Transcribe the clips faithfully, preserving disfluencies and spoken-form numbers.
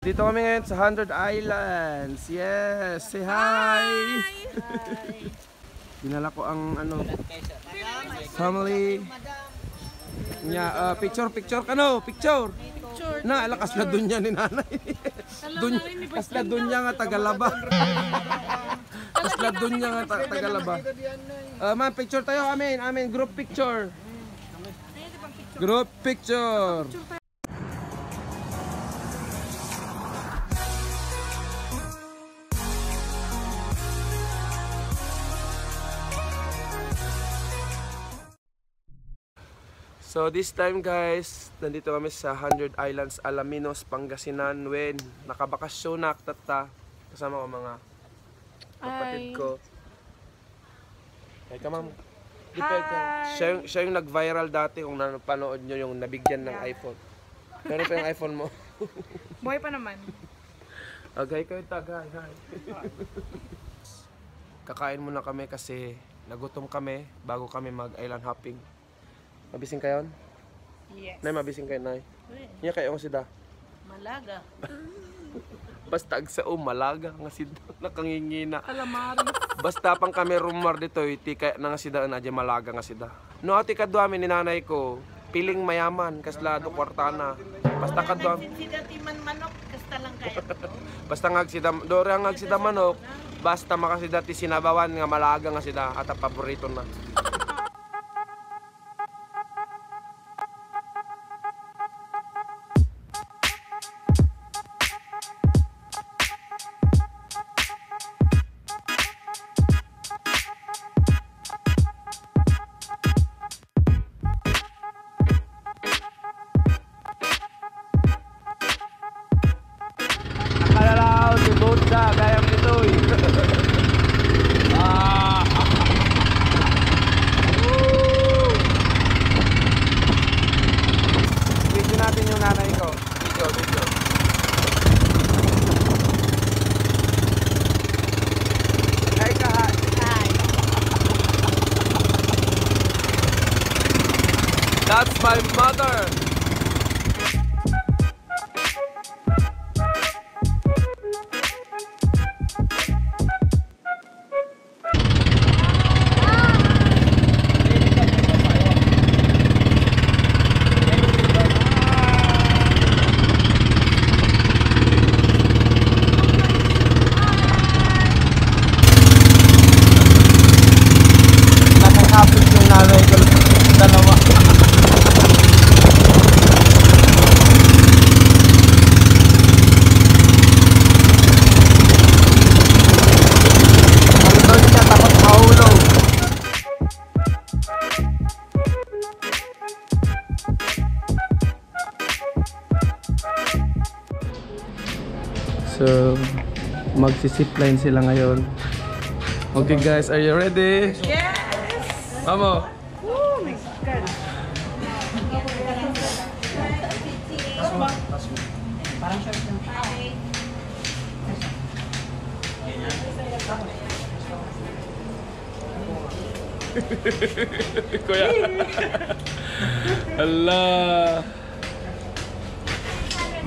Dito kami ngayon sa Hundred Islands. Yes, say hi. Dinala ko ang ano, family. Nya, ah, picture, picture kano, picture. Na, ala, kasla dunya ni nanay. Dunya, kasla dunya nga tagalaba. Kasla dunya nga ta-, tagalaba. Ah, ma'am, picture tayo, amin, amin, group picture. Group picture. So this time, guys, nandito kami sa Hundred Islands, Alaminos, Pangasinan. When nakabakasyonak tatta, kasama ko mga kapatid Ay. ko. Hi ka, ma'am. Di pa ikaw. Hi. Siya yung, siya yung nag-viral dati kung napanood nyo yung nabigyan ng Yeah. iPhone. Meron pa yung iPhone mo. Buhay pa naman. Agay kayo, tagay. Hi. Kakain muna kami kasi nagutom kami bago kami mag-island hopping. Mabising kayon? Yes. Nay, mabising kayo, Nay? Uy. Nya kayo nga sida? Malaga. Basta agsao, malaga nga sida. Nakangingina. Calamari. Basta pang kami rumar ditoy, ti kaya na nga sida, na di malaga nga sida. No, ati kadwa mi ni nanay ko, piling mayaman, kasla do kwartana. Basta kadwa. Sida ti man manok, kasta lang kaya. Basta nga agsida, dora nga agsida manok, basta makasida ti sinabawan nga malaga nga sida, ata paborito na. Nakalalaw si Butsa, gayam ditoy. Ah. Woo! Video natin yung nanay ko. Video, video. Hi ka, hi. Hi. That's my mother. Nakakapit yung nanay ko. Dalawa. Ang doon siya, takot mahulog. So, magsi-zipline sila ngayon. Okay guys, are you ready? Yes! Amo! Oh my God! Kuya. Hala.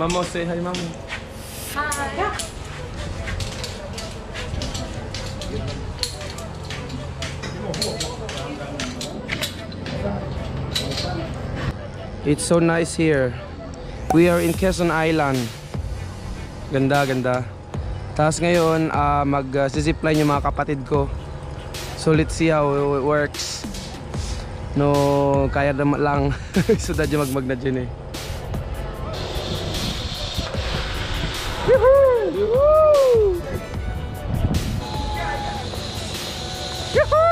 Mamo, say hi, Mamo. Hi. It's so nice here. We are in Quezon Island. Ganda, ganda. Tas ngayon, ah, mag, ah, zipline yung mga kapatid ko. So let's see how it works. No, kaya naman lang. So, dadya magmag na dyan eh. Yuhu! Yuhu! Yuhu!